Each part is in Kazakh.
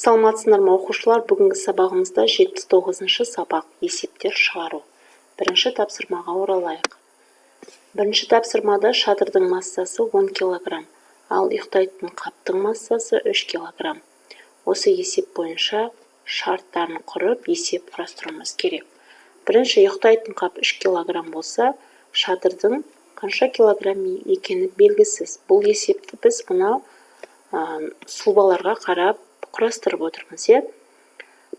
Саламатсыздар ма, оқушылар! Бүгінгі сабағымызда 79-шы сабақ, есептер шығару. Бірінші тапсырмаға оралайық. Бірінші тапсырмада шатырдың массасы 10 килограмм, ал ұйықтайтын қаптың массасы 3 килограмм. Осы есеп бойынша шарттарын құрып, есеп құрастыруымыз керек. Бірінші, ұйықтайтын қап 3 килограмм болса, шатырдың қанша килограмм екені белгісіз. Бұл есепті біз мынау сұлбаларға қарап құрастырып отырмыз, иә.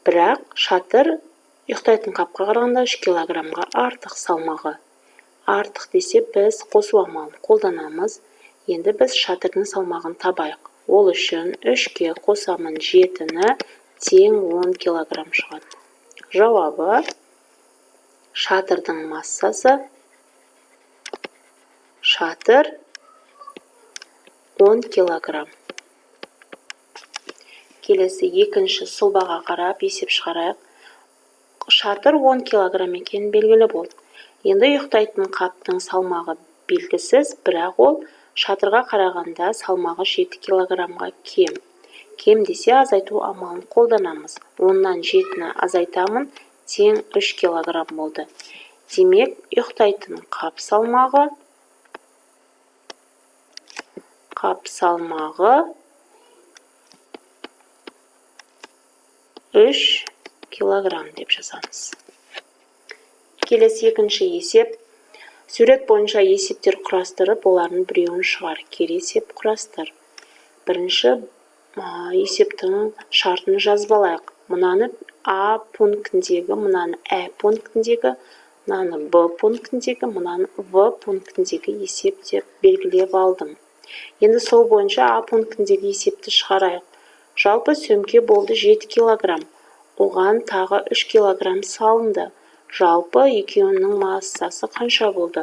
Бірақ шатыр ұйықтайтын қапқа қарағанда 3 килограммға артық салмағы. Артық десе, біз қосу амалын қолданамыз. Енді біз шатырдың салмағын табайық. Ол үшін 3-ке қосамын 7-ні, тең 10 килограмм шығады. Жауабы: шатырдың массасы, шатыр 10 килограмм. Келесі, екінші сұлбаға қарап есеп шығарайық. Шатыр 10 килограмм екені белгілі болды. Енді ұйықтайтын қаптың салмағы белгісіз, бірақ ол шатырға қарағанда салмағы 7 килограммға кем. Кем десе, азайту амалын қолданамыз. Оннан 7-ні азайтамын, тең 3 килограмм болды. Демек, ұйықтайтын қап салмағы 3 килограмм деп жазамыз. Келесі, екінші есеп. Сурет бойынша есептер құрастырып, олардың біреуін шығар. Кері есеп құрастыр. Бірінші есептің шартын жазып алайық. Мынаны А пунктіндегі, мынаны Ә пунктіндегі, мынаны Б пунктіндегі, мынаны В пунктіндегі есеп деп белгілеп алдым. Енді сол бойынша А пунктіндегі есепті шығарайық. Жалпы сөмке болды 7 килограмм. Оған тағы 3 килограмм салынды. Жалпы екеуінің массасы қанша болды?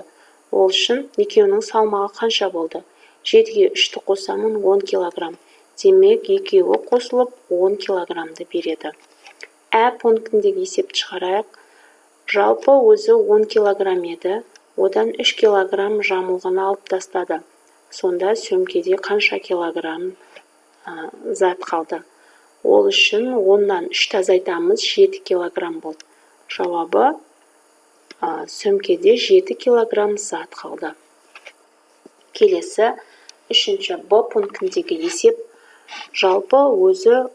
Ол үшін екеуінің салмағы қанша болды? 7-ге 3-ті қосамын, 10 килограмм. Демек, екеуі қосылып 10 килограммды береді. Ә пунктіндегі есепті шығарайық. Жалпы өзі 10 килограмм еді, одан 3 килограмм жамылғыны алып тастады. Сонда сөмкеде қанша килограмм зат қалды? Ол үшін 10-нан 3-ті азайтамыз, 7 килограмм болды. Жауабы: сөмкеде 7 килограмм зат қалды. Келесі, үшінші, Б пунктіндегі есеп. Жалпы өзі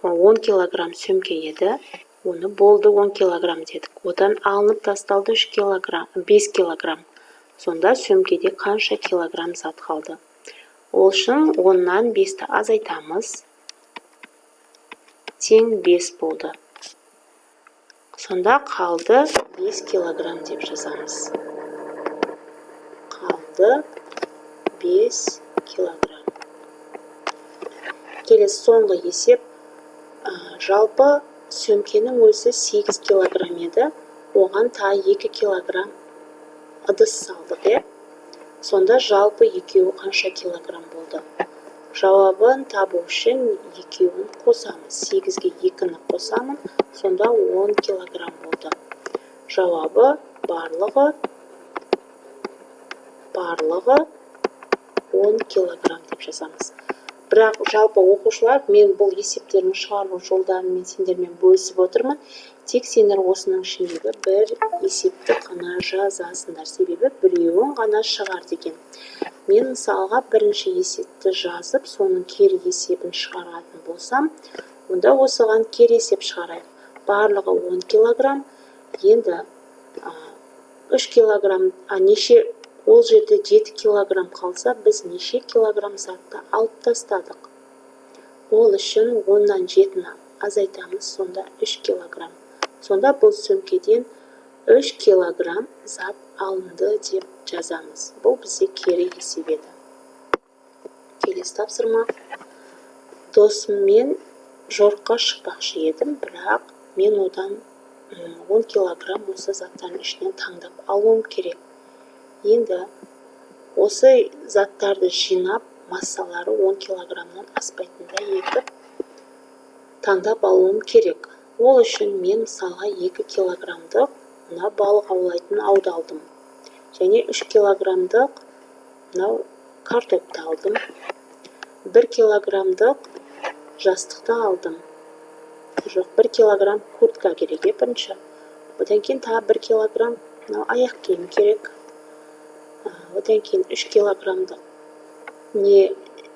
10 килограмм сөмке еді. Оны болды 10 килограмм дедік. Одан алынып тасталды 3 килограмм, 5 килограмм. Сонда сөмкеде қанша килограмм зат қалды? Ол үшін 10-нан 5-ті азайтамыз, тең 5 болды. Сонда қалды 5 килограмм деп жазамыз. Қалды 5 килограмм. Келесі, соңғы есеп. Жалпы сөмкенің өзі 8 килограмм еді, оған тағы 2 килограмм ыдыс салдық, иә. Сонда жалпы екеуі қанша килограмм болды? Жауабын табу үшін екеуін қосамыз. 8-ге 2-ні қосамын, сонда 10 килограмм болды. Жауабы: барлығы 10 килограмм деп жазамыз. Бірақ жалпы, оқушылар, мен бұл есептердің шығару жолдарымен сендермен бөлісіп отырмын. Тек сендер осының ішіндегі бір есепті ғана жазасыңдар, себебі біреуін ғана шығар деген. Мен, мысалға, бірінші есепті жазып, соның кері есебін шығаратын болсам, онда осыған кері есеп шығарайық. Барлығы 10 килограмм. Енді 3 килограмм, неше ол жерде 7 килограмм қалса, біз неше килограмм затты алып тастадық? Ол үшін 10-нан 7-ні азайтамыз, сонда 3 килограмм. Сонда бұл сөмкеден 3 килограмм зат алынды деп жазамыз. Бұл бізде кері есеп еді. Келесі тапсырма. Досыммен жорыққа шықпақшы едім, бірақ мен одан 10 килограмм осы заттардың ішінен таңдап алуым керек. Енді осы заттарды жинап, массалары 10 килограммнан аспайтындай етіп таңдап алуым керек. Ол үшін мен, мысалға, 2 килограммдық мына балық аулайтын ауды алдым және 3 килограммдық мынау картопты алдым, 1 килограммдық жастықты алдым. Жоқ, 1 килограмм куртка керек, иә, бірінші. Одан кейін тағы 1 килограмм мынау аяқ киім керек. Одан кейін 3 килограммдық не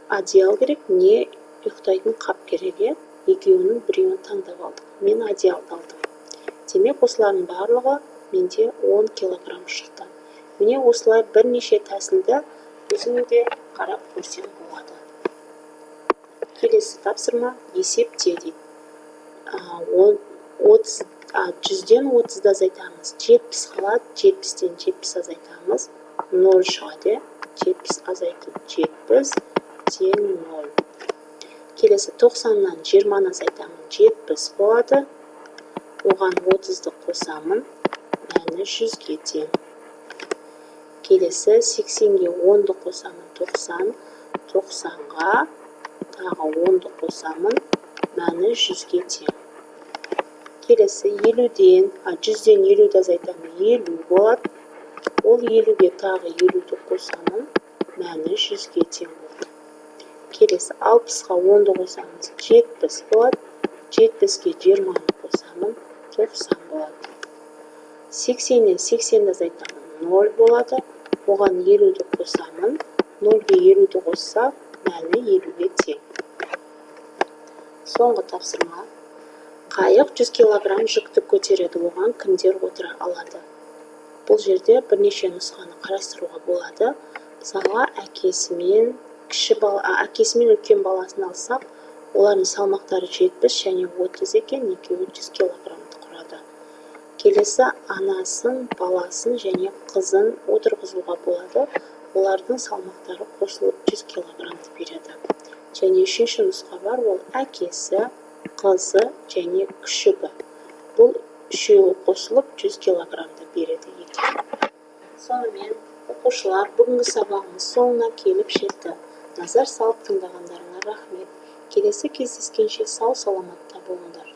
одеял керек, не ұйықтайтын қап керек, иә. Екеуінің біреуін таңдап алдық. Мен одеялды алдым. Демек, осылардың барлығы менде 10 килограмм шықты. Міне, осылай бірнеше тәсілді өзің де қарап көрсең болады. Келесі тапсырма: «Есепте», – дейді. 100-ден 30-ды азайтамыз, 70 қалады. 70-тен 70 азайтамыз, ноль шығады, иә. 70 азайту 70 тең ноль. Келесі, 90-нан 20-ны азайтамын, 70 болады. Оған 30-ды қосамын, мәні 100-ге тең. Келесі, 80-ге 10-ды қосамын, 90. 90-ға тағы 10-ды қосамын, мәні 100-ге тең. Келесі, 50-ден, 100-ден 50-ді азайтамын, 50 болады. Ол 50-ге тағы 50-ді қосамын, мәні 100-ге тең болады. Келесі, 60-қа 10-ды қосамыз, 70 болады. 70-ке 20-ны қосамын, 90 болады. 80-нен 80-ді азайтамын, ноль болады. Оған 50-ді қосамын. Нольге 50-ді қоссақ, мәні 50-ге тең. Соңғы тапсырма: «Қайық 100 килограмм жүкті көтереді. Оған кімдер отыра алады?» Бұл жерде бірнеше нұсқаны қарастыруға болады. Мысалға, әкесі мен кіші бала, әкесі мен үлкен баласын алсақ, олардың салмақтары 70 және 30 екен, екеуі 100 килограммды құрады. Келесі, анасын, баласын және қызын отырғызуға болады. Олардың салмақтары қосылып 100 килограммды береді. Және үшінші нұсқа бар, ол әкесі, қызы және күшігі. Бұл үшеуі қосылып 100 килограммды береді екен. Сонымен, оқушылар, бүгінгі сабағымыз соңына келіп жетті. Назар салып тыңдағандарыңа рахмет. Келесі кездескенше сау саламатта болыңдар.